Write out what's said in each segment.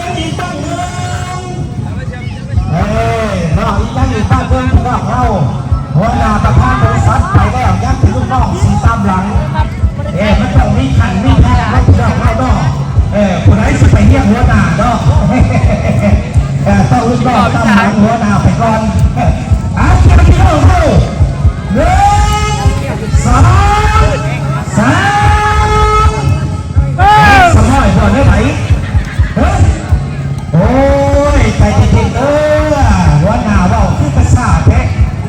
ຍັງອີກຕັ້ງໜຶ່ງ ເອີ ເນາະ ຍັງອີກຕັ້ງໜຶ່ງ ພີ່ນ້ອງເຮົາ ຫົວໜ້າປະທານບໍລິສັດໄປແລ້ວ ຍັງເປັນລູກນ້ອງສີຕາມຫຼັງ ເອີ ມັນຕ້ອງມີຂັ້ນມີແທ່ນເນາະ ພີ່ນ້ອງເຮົາເນາະ ເອີ ຜູ້ໃດຊິໄປຮຽກຫົວໜ້າເນາະ ເອີ ຕ້ອງລູກນ້ອງຕາມຫຼັງຫົວໜ້າໄປກ່ອນ ເອີ ເອົາ ເຊີນພີ່ນ້ອງເຮົາ ໜຶ່ງ ສອງ ສາມ ເອີ ສະໝ້ອຍບໍ່ໄດ້ໄດ ເອີ ໂອ້ຍ ໃຈເຢັນໆ ເດີ ຫົວໜ້າເວົ້າຄືກະຊາກແທ້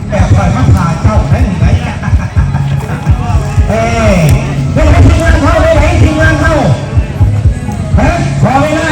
ແບບຂ້ອຍມາຖ້າເຈົ້າໄດ໋ນີ້ໄດ ເອີ ໄດ້ໄດ ທີມງານເຮົາ ໄດ້ໄດ ທີມງານເຮົາ ຮະ ຂໍເວລາ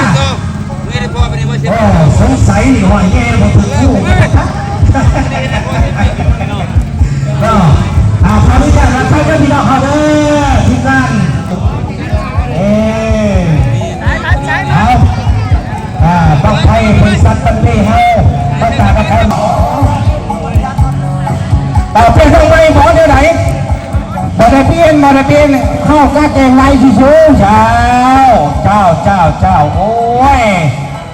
ມາລະເບນເຮົາກະແກງໄວ້ຊື່ໆ. ເຈົ້າ ເຈົ້າ ເຈົ້າ ເຈົ້າ ໂອ້ຍ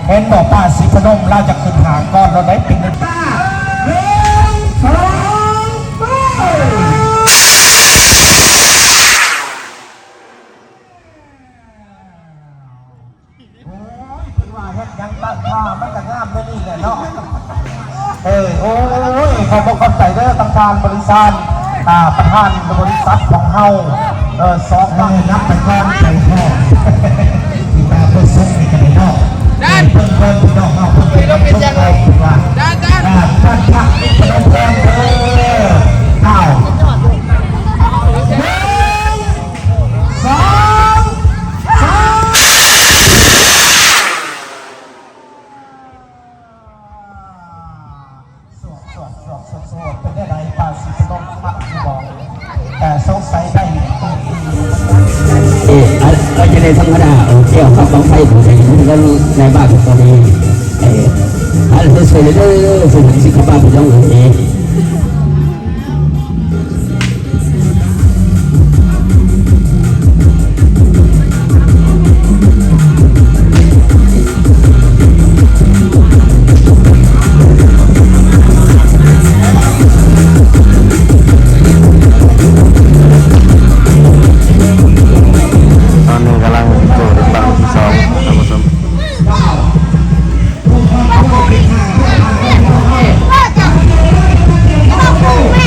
ເຫັນບໍ່ ປ້າສີພະນົມລາວຈະຂຶ້ນຫ້າງກ່ອນລະໄດ໋ ເປັນ ໜຶ່ງ ສອງ ໄປ. ໂອ້ຍ ເພິ່ນວ່າເຮັດຫຍັງຕັ້ງທ່າ ມັນກະງາມແນວນີ້ແຫຼະເນາະ. ເອີ ໂອ້ຍ ຂອບອົກຂອບໃຈເດີ ທາງທ່ານບໍລິສັດ ອ່າ ປະທານບໍລິສັດຂອງເຮົາ ເອີ ສອງ ເອີ ນັບໄປກ່ອນ ໃຈພໍ ທີ່ວ່າເພິ່ນສົ່ງໃຫ້ກັນເນາະ. ເອີ ເພິ່ນ ເພິ່ນ ພີ່ນ້ອງເຮົາ ເພິ່ນເປັນຄົນສົ່ງໃຫ້ ເພິ່ນວ່າ ອ່າ ບ້ານພັກ ເພິ່ນເດີ ເຈົ້າ ສອງ ສາມ ສວດ ສວດ ສວດ ສວດ ສວດ ເປັນແນວໃດ ປາສີພະນົມຄັກຢູ່ບໍ່? ແຕ່ສົງໄສໄດ້ ເອີ ອາ ອາດຈະໄດ້ທຳມະດາ ເອີ ແກ້ວກັບບັ້ງໄຟ ຜູ້ໃດເຫັນແລ້ວໃນບ້ານກໍດີ ເອີ ອັນສວຍໆເດີ ເພິ່ນຊິເຂົ້າບ້ານໄປຕ້ອງເອີ. ຕອນນີ້ກຳລັງໂຈະບັ້ງທີສອງ ທ່ານຜູ້ຊົມ.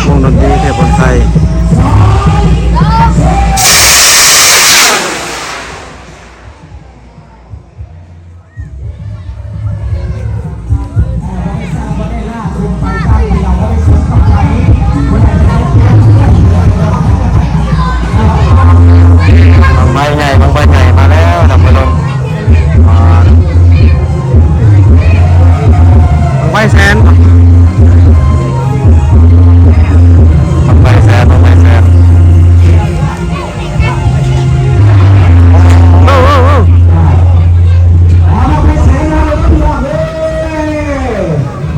ວົງດົນຕີເທບພົນໄຊ. ບັ້ງໄຟໃຫຍ່ ບັ້ງໄຟໃຫຍ່ມາແລ້ວ ທ່ານຜູ້ຊົມ. ບັ້ງໄຟແສນ ບັ້ງໄຟແສນ ບັ້ງໄຟແສນ. ໂອ້ ໂອ້ ໂອ້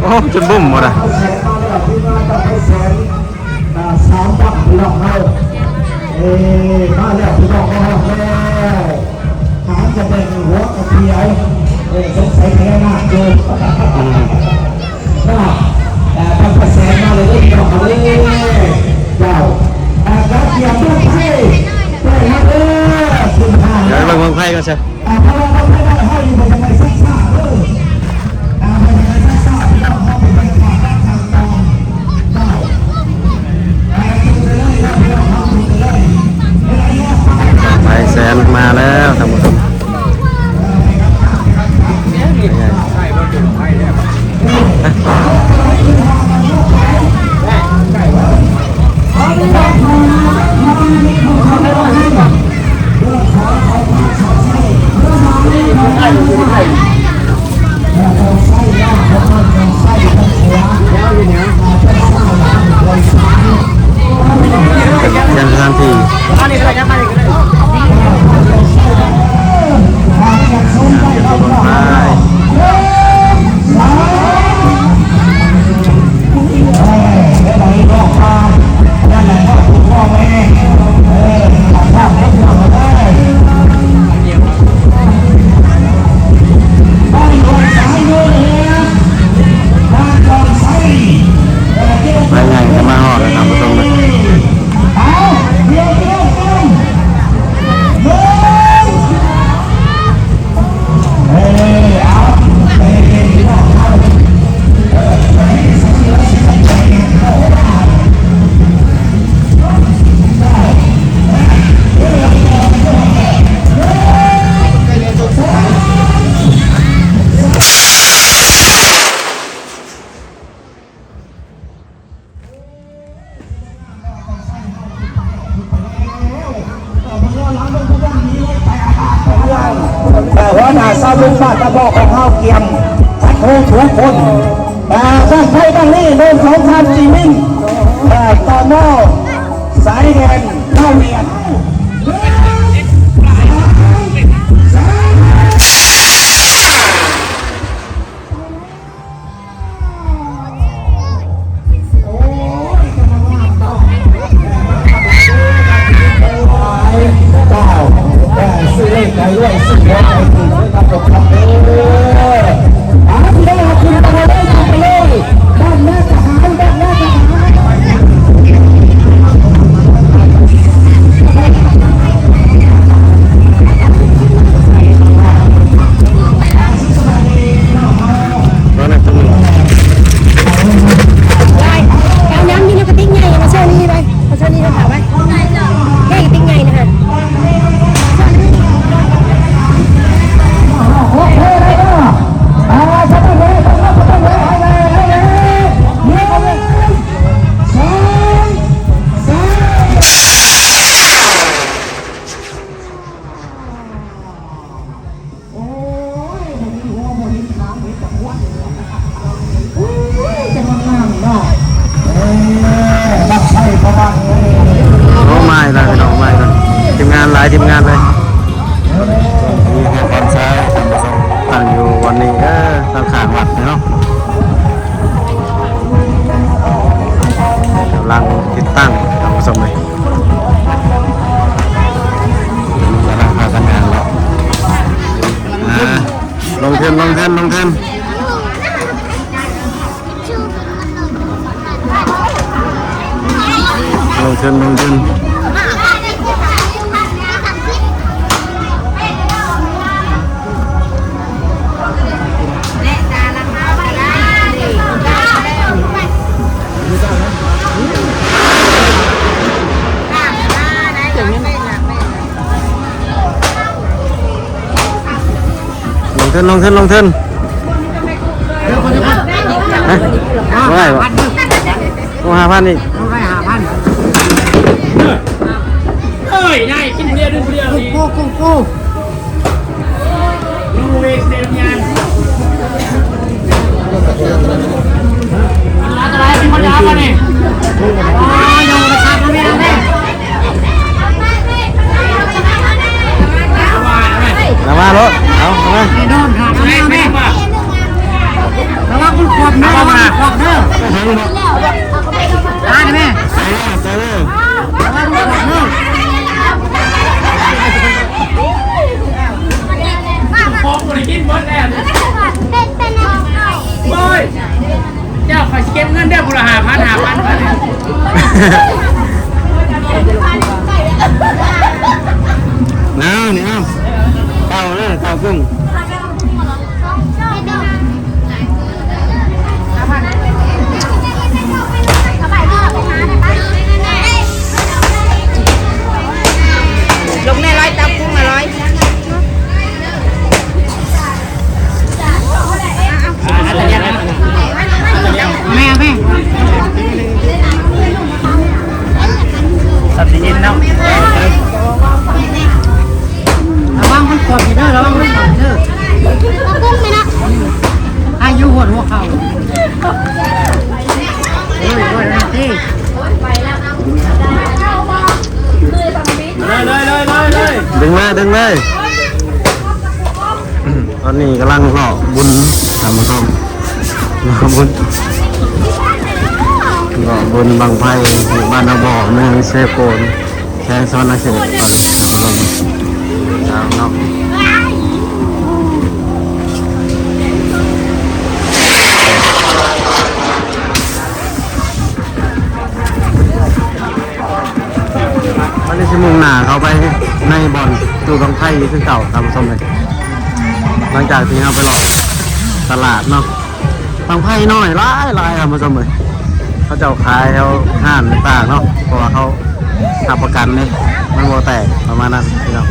ໂອ້ ຈົນບຸ້ມໝົດອະ. ອ່າ ສາມບັ້ງພີ່ນ້ອງເຮົາ ເອີ ມາແລ້ວພີ່ນ້ອງເຮົາ ມາແລ້ວ ຫາງຈະແບ່ງຫົວກະເຂຍວ ເອີ ສົງໄສພະຍານາກຢູ່ ເນາະ ເອີ ບັ້ງໄຟແສນມາເລີຍພີ່ນ້ອງເອີຍ ເຈົ້າ ເອີ ກະກຽມບັ້ງໄຟໄດ້ມາເດີ ຂຶ້ນຫ້າງ ດຽວເບິ່ງບັ້ງໄຟກ່ອນຊະ. ອ່າ ເພາະວ່າເຮົາໄດ້ເຮົາຢູ່ເປັນຈັ່ງໃດຊັກຊ້າເດີ ອ່າ ເປັນຈັ່ງໃດຊັກຊ້າ ພີ່ນ້ອງເຮົາເປັນບັນຍາກາດການທາງຕອນເຈົ້າ ອ່າ ຈູດໄປເລີຍເດີ ພີ່ນ້ອງເຮົາຈູດໄປເລີຍ ໄຟແສນມາແລ້ວທ່ານຜູ້ຊົມ. ເປັນສະຖານທີ່ ໄຟໃຫຍ່ກະມາຮອດແລ້ວທ່ານຜູ້ຊົມ. ເອີ ຫົວໜ້າຊາວບຸນບ້ານຕາບອກຂອງເຮົາກຽມຄັດເລືອກທຸກຄົນ ເອີ ບັ້ງໄຟບັ້ງນີ້ ໜຶ່ງ ສອງ ສາມ ຈີມິນ ເອີ ຕມ ສາຍແດນລາວຫວຽດ. ໂອ້ຍ ກະມາງາມເນາະ ເອີ ທີມງານເລີຍ ມີແຫ່ກອນຊາຍ ທ່ານຜູ້ຊົມ ຕັ້ງຢູ່ວັນນີ້ເດີ ທາງຂ້າງວັດນີ້ເນາະ ກຳລັງຕິດຕັ້ງ ທ່ານຜູ້ຊົມເອີຍ ກຳລັງພາກັນຍ່າງເນາະ ອ່າ ລົງທຶນ ລົງທຶນ ລົງທຶນ. ລົງທຶນ ລົງທຶນ ລົງທຶນ ລົງທຶນ ລົງທຶນ ຮະ ບໍ່ໄດ້ບໍ່? ໂອ້ ຫ້າພັນອີກ ເອີຍ ນາຍ ກິນຜູ້ດຽວ ດື່ມຜູ້ດຽວ ກຸງກູ ກຸງກູ No waste ເດມຍານ ອັນຕະລາຍ ມີຄົນຈະເອົາບໍ່ນີ້? ໂອ້ຍ ໂດນກະຊັບມາແມ່ນແມ່ ລະມາໂລດ ເອົາ ເອົາມາ ໄອ້ໂດນ ລະມາແມ່ ລະວັງມັນຂວບເດີ ລະວັງມັນຂວບເດີ ມາແມ່ ໄປເລີຍ ໄປເລີຍ ລະວັງມັນຂວບເດີ ຂອງບໍ່ໄດ້ກິນໝົດແລ້ວ ໂອ້ຍ ເຈົ້າ ຂ້ອຍຊິເກັບເງິນເດີ ຜູ້ລະຫ້າພັນ ຫ້າພັນ ເອົານີ້ ເອົາ ເອົາເດີ ເອົາເຄິ່ງ ລົງແນ່ ຮ້ອຍ ເຕົ້າກຸ້ງ ອະ ຮ້ອຍ. ແມ່ ແມ່ ສັບຊິຍິນເນາະ ລະວັງມັນຂວບເດີ ລະວັງມັນຂວບເດີ ອາຍຸຫົວເຂົ່າ ເອີຍ ເອີຍ ເອີຍ ເອີຍ ເອີຍ ເອີຍ ເອີຍ ດຶງເລີຍ ດຶງເລີຍ. ຕອນນີ້ກຳລັງເລາະບຸນ ທ່ານຜູ້ຊົມ ເລາະບຸນ ເລາະບຸນບັ້ງໄຟ ຢູ່ບ້ານນາບໍ່ ເມືອງເຊໂປນ ແຂວງສະຫວັນນະເຂດ ທ່ານຜູ້ຊົມ ເນາະ. ບັດນີ້ຊິມຸ່ງໜ້າເຂົ້າໄປໃນບ່ອນຈູດບັ້ງໄຟຄືເກົ່າ ທ່ານຜູ້ຊົມເອີຍ. ຫຼັງຈາກທີ່ເຮົາໄປເລາະຕະຫຼາດເນາະ ບັ້ງໄຟນ້ອຍຫຼາຍໆ ທ່ານຜູ້ຊົມເອີຍ. ເຂົາເຈົ້າຂາຍແຖວຮ້ານຕ່າງໆເນາະ ເພາະວ່າເຂົາຮັບປະກັນເດ້ ມັນບໍ່ແຕກ ປະມານນັ້ນພີ່ນ້ອງ.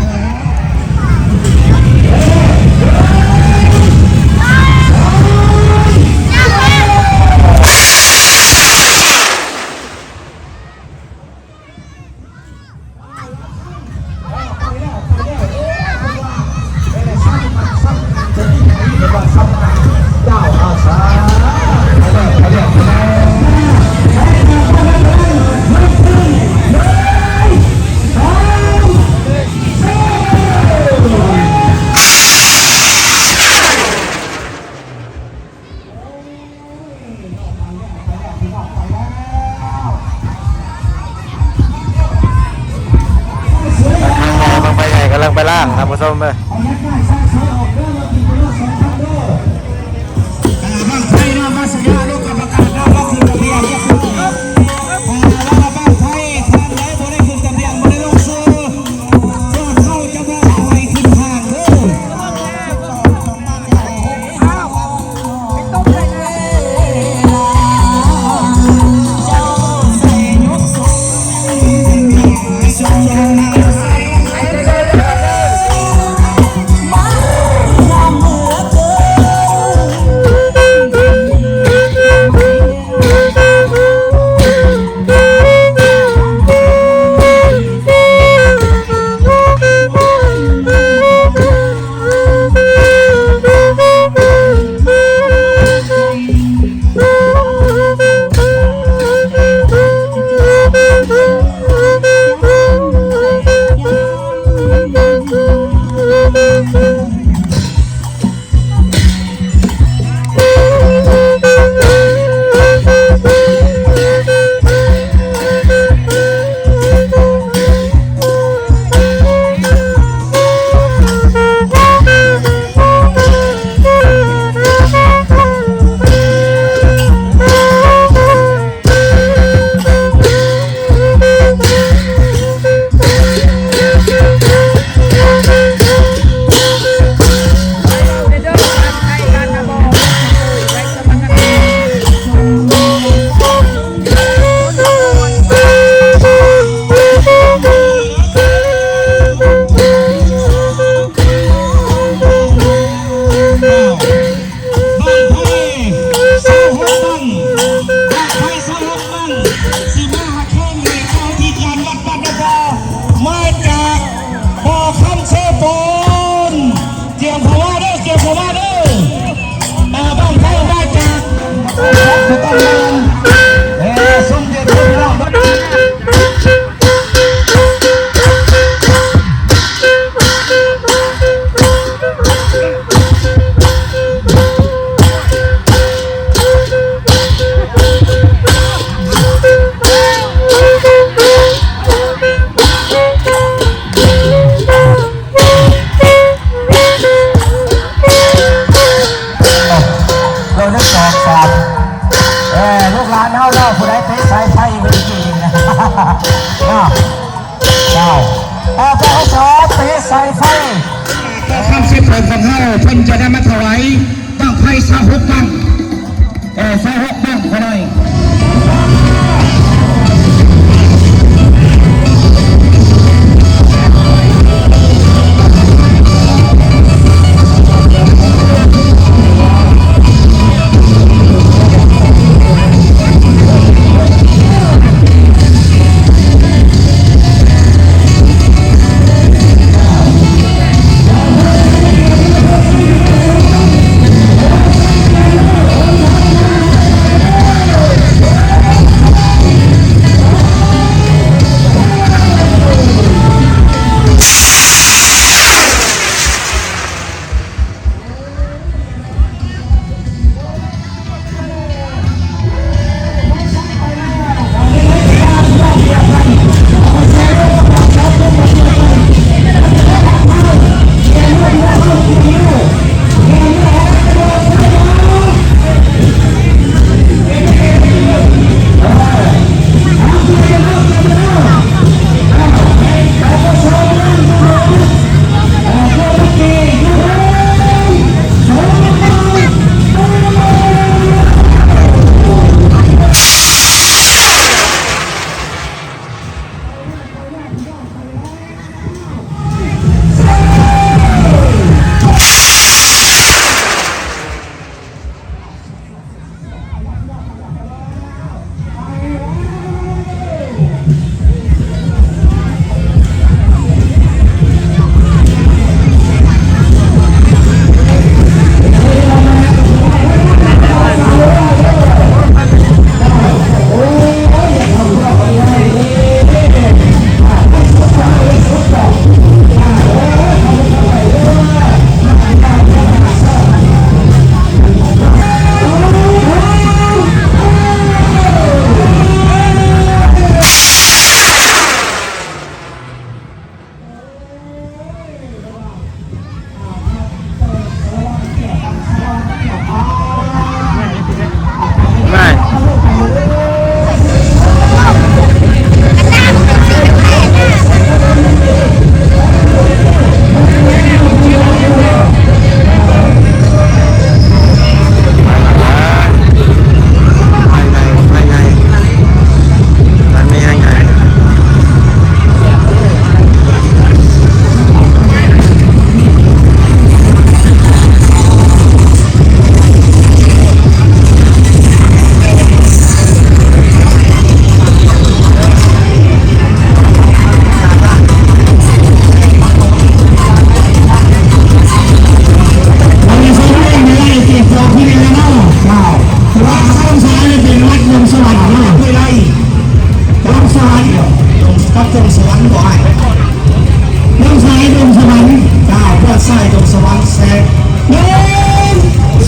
ບັ້ງໄຟໃຫຍ່ກຳລັງໄປລ້າງ ທ່ານຜູ້ຊົມເອີຍ. ອອກໄປໃຫ້ສອບ ໄປເຮັດສາຍໄຟ ແຕ່ຄຳສິບຂອງເຮົາ ເພິ່ນຈະໄດ້ມາຖວາຍບັ້ງໄຟຊາວຫົກບັ້ງ ເອີ ຊາວຫົກບັ້ງເທົ່ານັ້ນ. ວັດລະສອງພັນ ເປັນວັດດົງສະຫວັນເນາະ ເຄີຍໄດ້ ດົງສະຫວັນ ດົງ ກັບດົງສະຫວັນບໍ່ອ້າຍ? ເບື້ອງຊ້າຍດົງສະຫວັນ ກ້າວເບື້ອງຊ້າຍດົງສະຫວັນແຊກ ໜຶ່ງ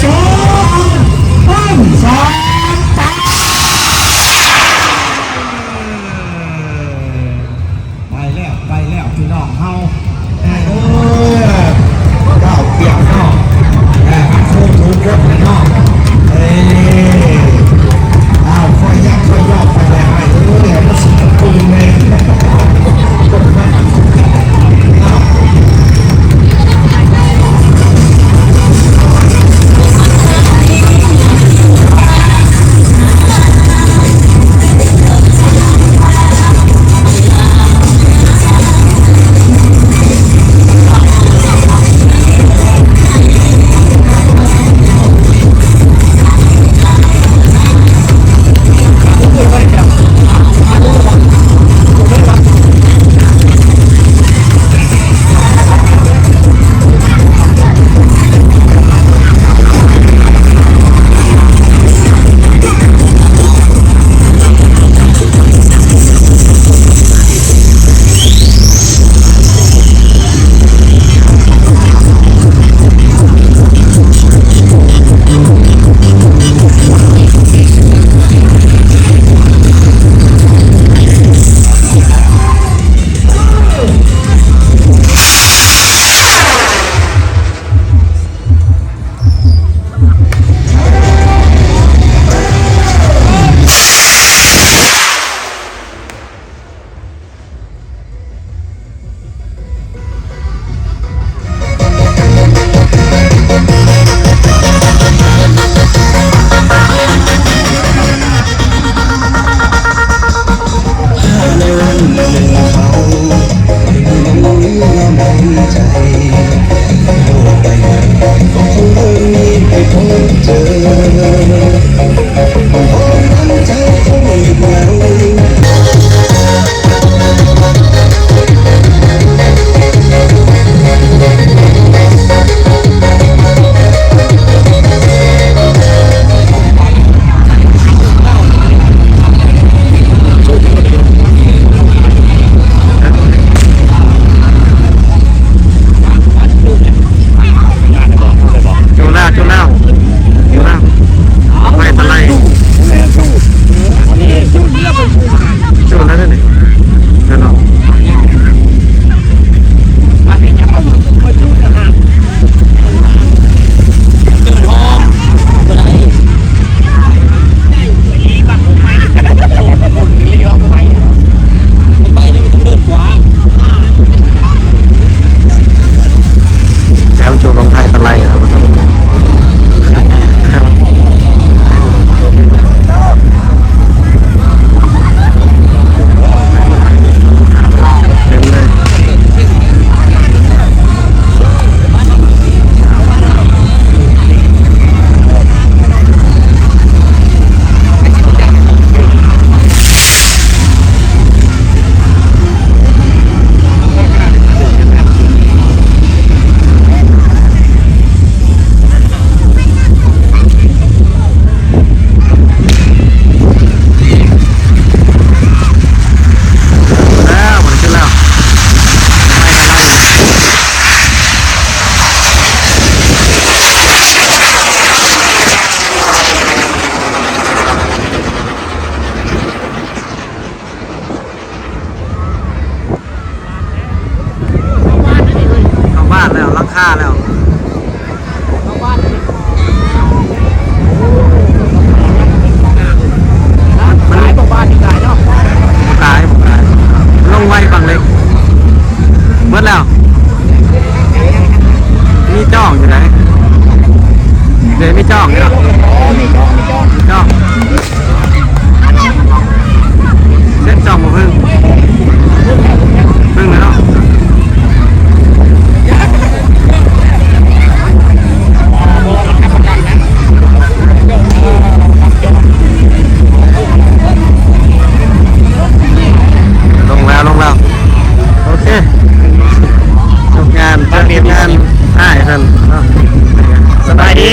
ສອງ ໜຶ່ງ ສອງ ສາມ ໄປແລ້ວ ໄປແລ້ວ ພີ່ນ້ອງເຮົາ ເອີ ເຈົ້າປຽກເນາະ ເອີ ມັນຄືຖືກົດເນາະ ເອີ ອ້າວ ຄ່ອຍຍັບຄ່ອຍຍອກໄປແລ້ວ ອ້າຍເອີຍ ມັນຊິເປັນແມ່ນ ເ ໂຈະແລ້ວ ໂຈະແລ້ວ ໂຈະແລ້ວ ໄຟຕະໄລ ໂຈະແລ້ວເດ້ນີ້ ເດີເນາະ. ແຖວໂຈະບັ້ງໄຟຕະໄລ ເຕັມເລີຍ. ເຂົ້າບ້ານແລ້ວ ຫຼັງຄາແລ້ວ ເຂົ້າບ້ານ ມັນຫຼາຍບໍ່ ບ້ານນີ້ຫຼາຍເນາະ ບໍ່ຫຼາຍ ບໍ່ຫຼາຍ ລົງໄວບັ້ງເລັກ ເບິດແລ້ວ ມີຈ້ອງຢູ່ໃດ ເດ ມີຈ້ອງຢູ່ເນາະ ມີຈ້ອງ ມີຈ້ອງ ມີຈ້ອງ. ເຊັດສອງບໍ່ເພິ່ງ ເພິ່ງແລ້ວເນາະ ລົງແລ້ວ ລົງແລ້ວ ໂອເຄ ຈົບງານ ເຈີທີມງານອ້າຍເພິ່ນເນາະ ສະບາຍດີ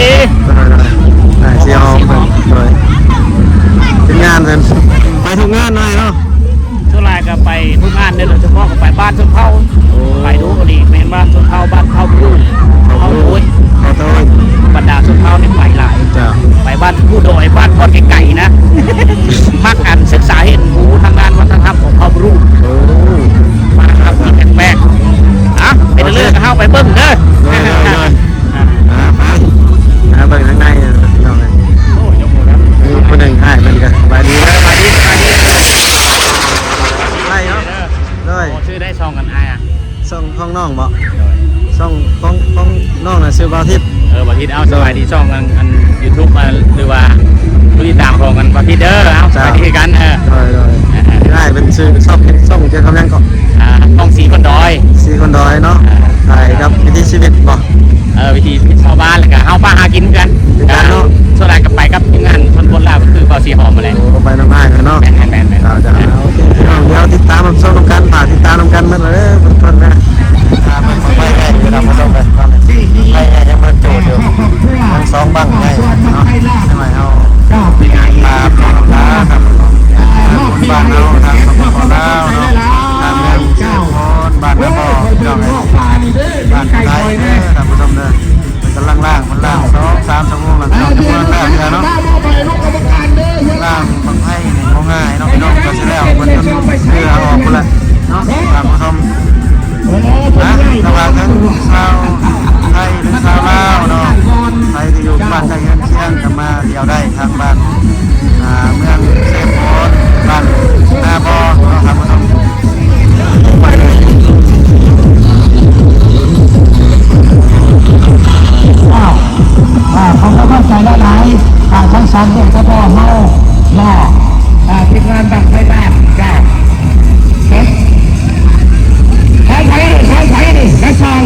ອ້າຍສີຫອມເພິ່ນ ໂດຍ ທີມງານເພິ່ນ ໄປທຸກງານເນາະ ເນາະ ສ່ວນຫຼາຍກໍໄປທຸກງານເດ້ ໂດຍສະເພາະກໍໄປບ້ານຊົນເຜົ່າ ໂອ້ ໄປດູອີ່ຫຼີ ແມ່ນວ່າຊົນເຜົ່າບ້ານເຜົ່າຜູ້ ເຜົ່າໂອ້ຍ ເຜົ່າໂອ້ຍ ບັນດາຊົນເຜົ່ານີ້ໄປຫຼາຍ ເຈົ້າ ໄປບ້ານຜູ້ດອຍ ບ້ານບ່ອນໄກໆນະ ມັກອັນສຶກສາຮຽນຮູ້ທາງດ້ານວັດທະນະທຳຂອງເຜົ່າບຣູ ໂອ້ ມາທຳທີ່ແປກໆ ອ່ະ ເປັນເລື່ອງ ໂອເຄ ເຮົາໄປເບິ່ງເດີ ໂດຍ ໂດຍ ໂດຍ ອ່າ ອ່າ ໄປ ຫາເບິ່ງທາງໃນພີ່ນ້ອງເອີຍ ໂອ້ ຍົກມືນຳ ມີຜູ້ໜຶ່ງອ້າຍເພິ່ນກໍ ສະບາຍດີ ສະບາຍດີ ສະບາຍດີ ໄລ່ເນາະ ໂດຍ ໂອ້ ຊື່ໄດ້ຊ່ອງກັນອ້າຍອະ ຊ່ອງຂອງນ້ອງບໍ? ໂດຍ ຊ່ອງຂອງ ຂອງນ້ອງນະຊື່ບ່າວທິດ ເອີ ບ່າວທິດ ເອົາ ໂດຍ ສະບາຍດີ ຊ່ອງອັນ ອັນຢູທູບ ອ່າ ຫຼືວ່າຜູ້ຕິດຕາມຂອງອັນບ່າວທິດເດີ ເອົາ ເຈົ້າ ສະບາຍດີຄືກັນ ເອີ ໂດຍ ໂດຍ ອ່າ ອ້າຍເພິ່ນຊື່ຊ່ອງ ຊ່ອງກ່ຽວກັບຫຍັງເກາະ? ອ່າ ຊ່ອງສີຄົນດອຍ ສີຄົນດອຍເນາະ ອ່າ ຖ່າຍກັບວິຖີຊີວິດບໍ? ເອີ ວິຖີຊີວິດຊາວບ້ານ ແລ້ວກະເຮົາປະຫາກິນຄືກັນ ຄືກັນເນາະ ອ່າ ສ່ວນຫຼາຍກໍໄປກັບທີມງານຊົນບົນລາວ ກໍຄືບ່າວສີຫອມຫັ້ນແຫຼະ ໂອ້ ໄປນຳອ້າຍເພິ່ນເນາະ ແມ່ນໆໆ ເຈົ້າ ເຈົ້າ ໂອເຄ ພີ່ນ້ອງ ດຽວຕິດຕາມຮັບຊົມນຳກັນ ຝາກຕິດຕາມນຳກັນໝົດເດີ ທຸກຄົນນະ ອ່າ ເບິ່ງບັ້ງໄຟໃຫຍ່ຢູ່ ທ່ານຜູ້ຊົມເດີ ບັ້ງໄຟໃຫຍ່ຍັງບໍ່ໂຈດຢູ່ ທັງສອງບັ້ງໃຫຍ່ເນາະ ໃຫ້ເຮົາ ອ່າ ຕາມນຳກັນ ບ້ານເຮົາ ທາງ ສປປ ລາວເນາະ ທາງເມືອງເຊໂປນ ບ້ານນາບໍ່ ພີ່ນ້ອງເອີຍ ບ້ານໃດເດີ ທ່ານຜູ້ຊົມເດີ ເພິ່ນກຳລັງລ້າງ ເພິ່ນລ້າງສອງສາມຊົ່ວໂມງແລ້ວ ພີ່ນ້ອງ ຍັງບໍ່ທັນແລ້ວເທື່ອເນາະ ລ້າງບັ້ງໄຟນີ້ບໍ່ງ່າຍເນາະ ພີ່ນ້ອງ ກວ່າຊິແລ້ວ ເພິ່ນຈົນເຫຼືອເອົາອອກພຸ້ນລະເນາະ ທ່ານຜູ້ຊົມ ນະ ແຕ່ວ່າທັງຊາວໄທ ຫຼືຊາວລາວເນາະ ໃຜທີ່ຢູ່ບ້ານໃກ້ເຮືອນຄຽງກໍມາທ່ຽວໄດ້ ທາງບ້ານ ອ່າ ເມືອງເຊໂປນ ບ້ານນາບໍ່ເນາະ ທ່ານຜູ້ຊົມ ອ້າວ ອ່າ ຂໍຂອບໃຈຫຼາຍໆ ອ່າ ທັງສອງວົງສະເພາະເຮົາເນາະ ອ່າ ທີມງານບັ້ງໄຟບ້ານ ເຈົ້າ ເອີ ຂອງໃຜນີ້ ຂອງໃຜນີ້ ແລະສອງ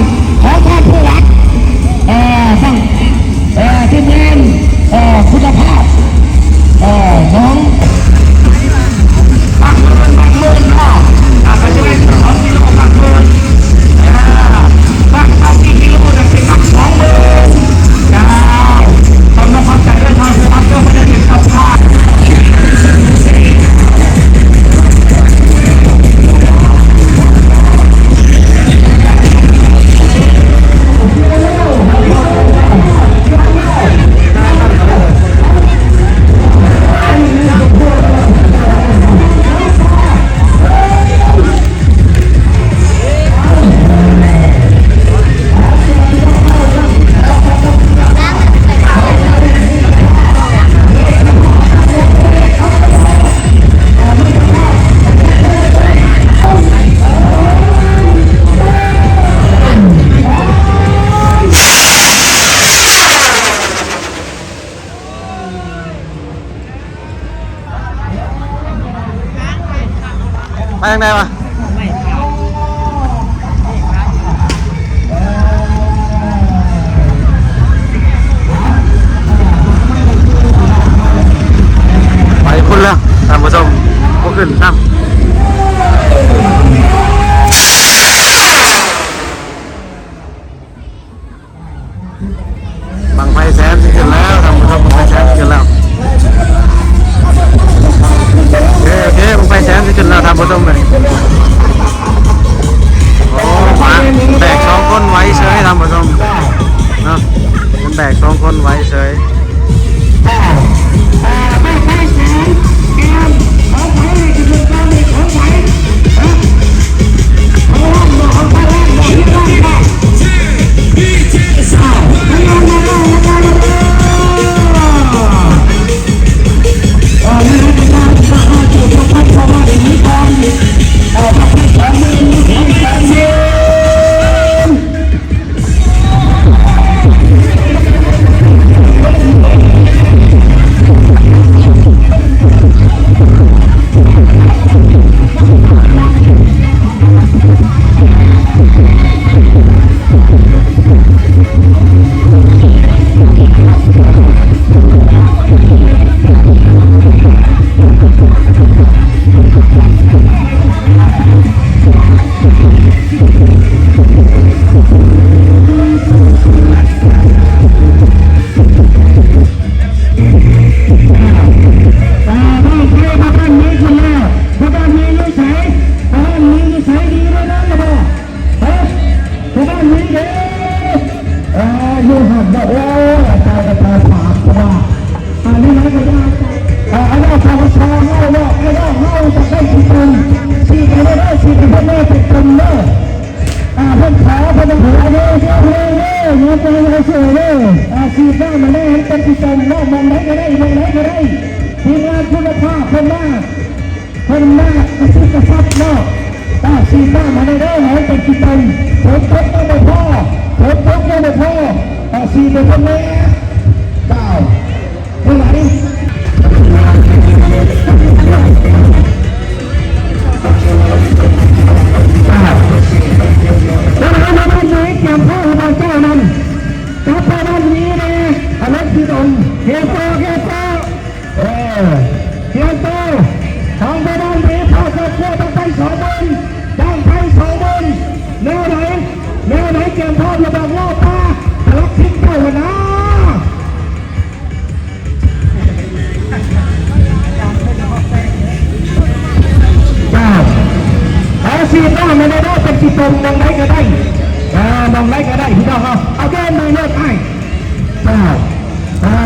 ທາງໃດວະ? ໄປພຸ້ນແລ້ວທ່ານຜູ້ຊົມ ບໍ່ຂຶ້ນຊ້ຳ. ບັ້ງໄຟແສນຊິຂຶ້ນແລ້ວທ່ານຜູ້ຊົມ ບັ້ງໄຟແສນຊິຂຶ້ນແລ້ວ. ໂອເຄ ໂອເຄ ບັ້ງໄຟແສນຊິຂຶ້ນແລ້ວທ່ານຜູ້ຊົມ. ໂອ້ ມາແບກສອງຄົນໄວເສີຍທ່ານຜູ້ຊົມເນາະ ແບກສອງຄົນໄວເສີຍ. ອ່າ ບ້ານໃຜ ບ້ານນີ້ຂຶ້ນແລ້ວ ບ້ານນີ້ຢູ່ໃສ ບ້ານນີ້ຢູ່ໃສ ດີແລ້ວນະບໍ່? ຮະ ຊາວບ້ານນີ້ເດ້ ເອີ ຢູ່ຫັ້ນເນາະ ໂອ້ຍ ຕາຍ ຕາຍ ຕາຍ ພາດວ່າ ອັນນີ້ມັນກໍຍາກ ເອີ ອັນນັ້ນ ປກສ ເຮົາເນາະ ໄອ້ນ້ອງເຮົາຈະໄດ້ຂີ້ຕົມ ສີດໄປເດີ ສີດໄປເດີ ເປັນຕົມເດີ ອ່າ ເພິ່ນຂໍ ເພິ່ນຂໍເດີ ເດີ ເດີ ເດີ ຢ່າໄປເອົາເສື້ອເດີ ອ່າ ສີດນ້ຳມາແດ່ໃຫ້ເປັນຂີ້ຕົມເນາະ ໝ່ອງໃດກໍໄດ້ ໝ່ອງໃດກໍໄດ້ ທີມງານຄຸນນະພາບເພິ່ນມາ ເພິ່ນມາກະຊິກະຊັບເນາະ ຕາສີຟ້າມາແດ່ເດີ ໃຫ້ເປັນຂີ້ຕົມ ຝົນຕົກຍັງບໍ່ພໍ ຝົນຕົກຍັງບໍ່ພໍ ຕາສີໄປເພິ່ນແດ່ ດາວ ເທົ່າໃດ ເທົ່າໃດ ມາບ້ານນີ້ ກຽມພ້ອມໃຫ້ເຈົ້ານັ້ນ ກັບໄປບ້ານນີ້ແດ່ ອາລົດຊິຕົມ ເຮັດຕໍ່ ເຮັດຕໍ່. ເອີ ຕຽມໂຕ ທາງໄປບ້ານເບ ພາຄອບຄົວ ບັ້ງໄຟສອງໝື່ນ ບັ້ງໄຟສອງໝື່ນ ແນວໃດ ແນວໃດ ກຽມພ້ອມລະບອກເວົ້າປາ ພະລັກທິງເຈົ້າຫັ້ນນາ ເຈົ້າ ເອົາສີດນ້ຳໃຫ້ແດ່ເດີ ເປັນຂີ້ຕົມ ໝ່ອງໃດກໍໄດ້ ເອີ ໝ່ອງໃດກໍໄດ້ ພີ່ນ້ອງເຮົາ ເອົາແກ່ມືໂລດອ້າຍ ເຈົ້າ ອ່າ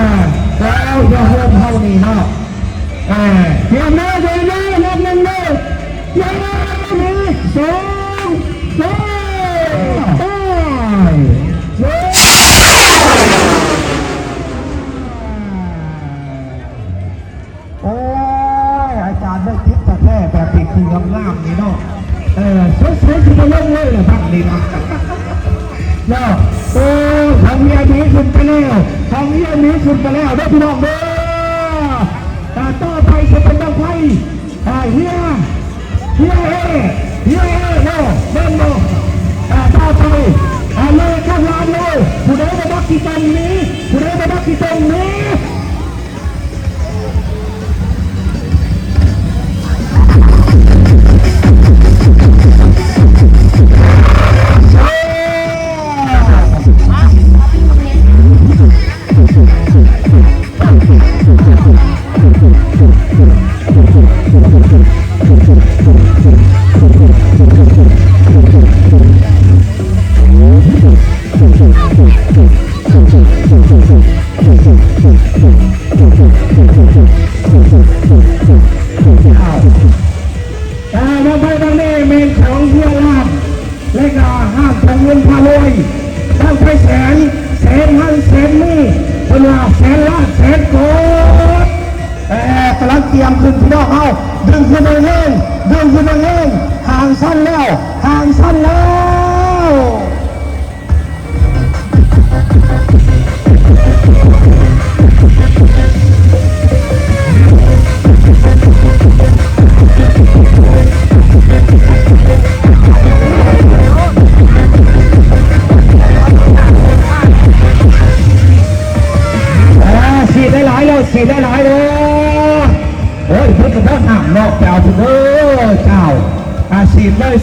ແລ້ວຢ່າໂຮມເຮົານີ້ເນາະ ອ່າ ຕຽມເດີ ຕຽມເດີ ນັບໜຶ່ງເດີ ໜຶ່ງ ສອງ ສາມ ໄປ ໂອ້ຍ ອາຈານໄດ້ຕິດແທ້ໆ ແບບເປັນຄືງາມໆນີ້ເນາະ ເອີ ສົງໄສຊິບໍ່ລົງເລີຍແຫຼະບັດນີ້ນະ ເນາະ ໂອ້ ຂອງເຮຍມີຂຶ້ນໄປແລ້ວ ຂອງເຮຍມີຂຶ້ນໄປແລ້ວເດີພີ່ນ້ອງເດີ ອ່າ ຕໍ່ໄປຊິເປັນບັ້ງໄຟ ອ່າ ເຮຍ ເຮຍເອ ເຮຍເອເນາະ ແມ່ນບໍ່ ອ່າ ຕໍ່ໄປ ອ່າ ເລກກັບລານໂລ ຜູ້ໃດບໍ່ມັກຂີ້ຕົມໜີ ຜູ້ໃດບໍ່ມັກຂີ້ຕົມໜີ. ອ່າ ບັ້ງໄຟບັ້ງນີ້ແມ່ນຂອງເຮືອນລ້ານ ແລະກະຮ້ານທອງເງິນພາລວຍ ບັ້ງໄຟແສນ ແສນຫັ້ນແສນນີ້ ເພິ່ນວ່າແສນລ້ານແສນໂກດ ແຕ່ກຳລັງກຽມຂຶ້ນ ພີ່ນ້ອງເຮົາ ດຶງຂຶ້ນແຮງໆ ດຶງຂຶ້ນແຮງໆ ຫ່າງຊັ້ນແລ້ວ ຫ່າງຊັ້ນແລ້ວ. ເ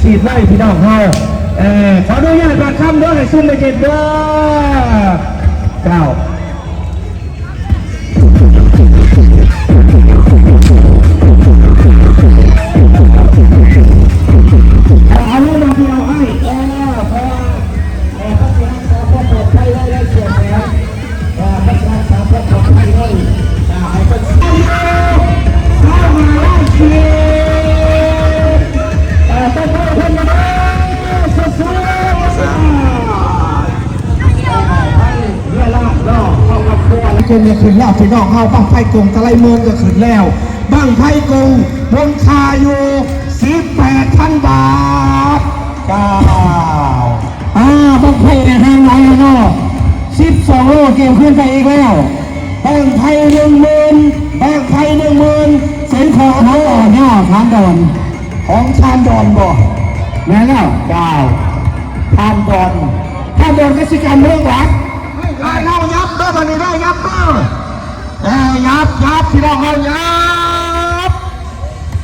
ສີດໄວ້ພີ່ນ້ອງເຮົາ. ເອີ ຂໍອະນຸຍາດບາດຄຳເດີ ໃຫ້ຊຸມໄດ້ເຮັດເດີ ເຈົ້າ. ເອົາລົງມາພີ່ນ້ອງເອີຍ ເອີ ເພາະວ່າ ເອີ ເພິ່ນຊິຮັກສາຄວາມປອດໄພໄວ້ໃນສ່ວນຂອງ ເອີ ເພິ່ນຊິຮັກສາຄວາມປອດໄພໄວ້ ເອີ ໃຫ້ເພິ່ນ ເອົາມາໄລ່ຊີດ ເອີ ຕ້ອງເພິ່ນມາເດີ ສູ້ໆ ເວລາເນາະ ເຂົ້າກັບຄົວ ເປັນຫຍັງຂຶ້ນແລ້ວ ພີ່ນ້ອງເຮົາ ບັ້ງໄຟກົງຕະໄລເມີນກໍຂຶ້ນແລ້ວ ບັ້ງໄຟກົງມູນຄ່າຢູ່ສິບແປດພັນບາດ ເຈົ້າ. ອ່າ ບັ້ງໄຟໄດ້ຫ້າຮ້ອຍເນາະ ສິບສອງໂລ ກຽມຂຶ້ນໄປອີກແລ້ວ ບັ້ງໄຟໜຶ່ງໝື່ນ ບັ້ງໄຟໜຶ່ງໝື່ນ ເປັນຂອງ ຂອງທ່ານດອນ ຂອງທ່ານດອນບໍ? ແມ່ນແລ້ວ ເຈົ້າ ທ່ານດອນ ທ່ານດອນກະສິກຳເມືອງຫວາ ອ້າຍເຮົາຫຍັບເດີ ບາດນີ້ໄດ້ຫຍັບເດີ ເອີ ຫຍັບ ຫຍັບ ພີ່ນ້ອງເຮົາຫຍັບ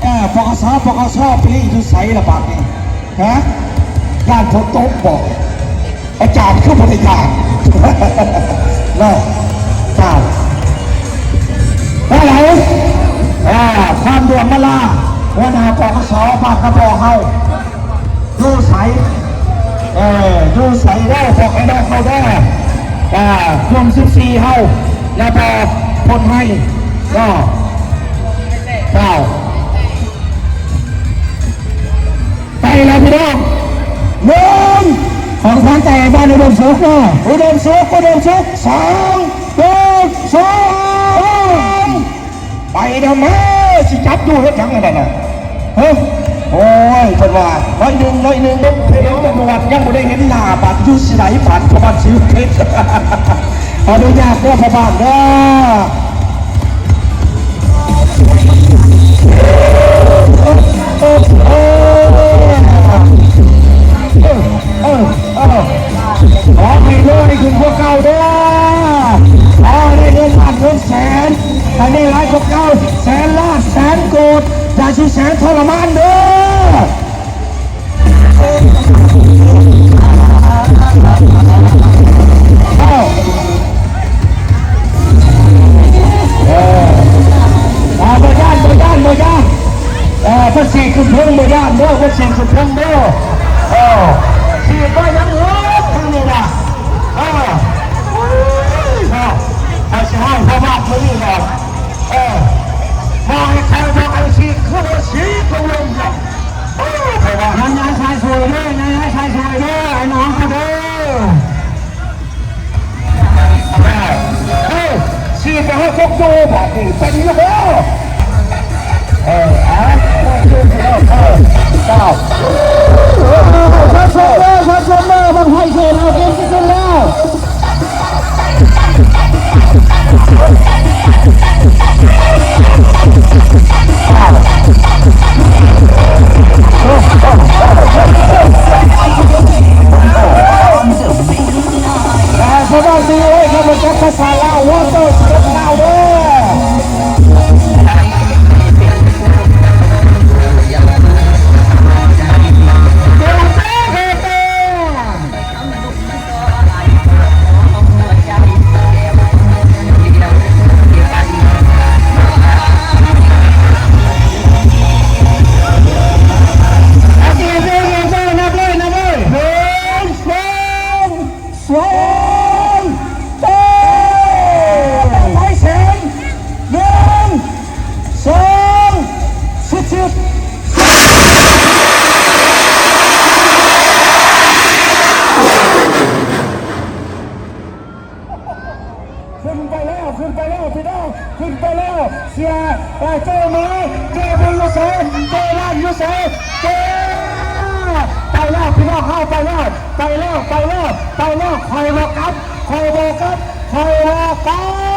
ເອີ ປກສ ປກສ ປະລິຢູ່ໃສລະບາດນີ້ ຮະ ຢ້ານຝົນຕົກບໍ? ອາຈານຄືບໍ່ໄດ້ຢ້ານເນາະ ເຈົ້າ ວ່າໄດ ເອີ ທ່ານດວງມາລາ ຫົວໜ້າ ປກສ ບ້ານນາບໍ່ເຮົາ ຢູ່ໃສ ເອີ ຢູ່ໃສເວົ້າບອກໃຫ້ນ້ອງເຮົາເດີ ອ່າ ກຸ່ມສິບສີ່ເຮົາ ນະບໍ່ ພົນໄຮເນາະ ເຈົ້າ. ໄປແລ້ວພີ່ນ້ອງ ໜຶ່ງ ຂອງຂວັນຈາກບ້ານອຸດົມສຸກເນາະ ອຸດົມສຸກ ອຸດົມສຸກ ສອງ ໜຶ່ງ ສອງ ໄປນຳມາ ຊິຈັບຢູ່ເຮັດຫຍັງອັນນັ້ນນະ ເຮີ ໂອ້ຍ ເພິ່ນວ່າ ໜ້ອຍໜຶ່ງ ໜ້ອຍໜຶ່ງ ເບິ່ງເພິ່ນຕຳຫຼວດ ຍັງບໍ່ໄດ້ເຫັນໜ້າ ບາດຢູ່ຊິໄດ ບາດປະມານຊິເຮັດ ຂໍອະນຸຍາດເດີພໍ່ບ້ານເດີ ເອີ ເອີ ເອີ ເອີ ຂໍໃຫ້ລວຍຂຶ້ນກວ່າເກົ່າເດີ ຂໍໃຫ້ໄດ້ເງິນລ້ານເງິນແສນ ໃຫ້ໄດ້ຫຼາຍກວ່າເກົ່າ ແສນລ້ານແສນໂກດ ຢ່າຊິແສນທໍລະມານເດີ. ເອີ ເອີ ອ່າ ບໍ່ຢ້ານ ບໍ່ຢ້ານ ບໍ່ຢ້ານ ເອີ ເພິ່ນສີດຂຶ້ນເທິງ ບໍ່ຢ້ານເດີ ເພິ່ນສີດຂຶ້ນເທິງເດີ ເອີ ສີດໄວ້ຫຍັງເອີຍ ທາງນີ້ນະ ເອີ ໂອ້ຍ ເນາະ ໃຜຊິໃຫ້ພໍ່ບ້ານມື້ນີ້ເນາະ ເອີ ບໍ່ໃຫ້ໃຜ ບໍ່ໃຫ້ສີດ ຄືວ່າສີດລົງລົງ ຍາຍສາຍສວຍເດີ ຍາຍສາຍສວຍເດີ ໄອ້ນ້ອງເຮົາເດີ ເອີ ສີດໄປຫາກົກໂຕບາດນີ້ ເປັນຢູ່ບໍ່? ເອີ ເອົາ ເອີ ເອີ ເອີ ເອີ ເອີ ເອີ ເອີ ບັ້ງໄຟເຂດເຮົາເກມຊິຂຶ້ນແລ້ວ. ສະບາຍດີເອີຍ ຂ້າພະເຈົ້າພາສາລາວ ວອເຕີ ສະບັບລາວເດີ. ຂຶ້ນໄປແລ້ວ ຂຶ້ນໄປແລ້ວ ພີ່ນ້ອງ ຂຶ້ນໄປແລ້ວ ເສຍ ເອີ ເຈ້ໝີ ເຈ້ໝີຢູ່ໃສ ເຈ້ລ້ານຢູ່ໃສ ເຈ້ ໄປແລ້ວ ພີ່ນ້ອງເຮົາ ໄປແລ້ວ ໄປແລ້ວ ໄປແລ້ວ ໄປແລ້ວ ຂ້ອຍບໍ່ກັບ ຂ້ອຍບໍ່ກັບ ຂ້ອຍບໍ່ກັບ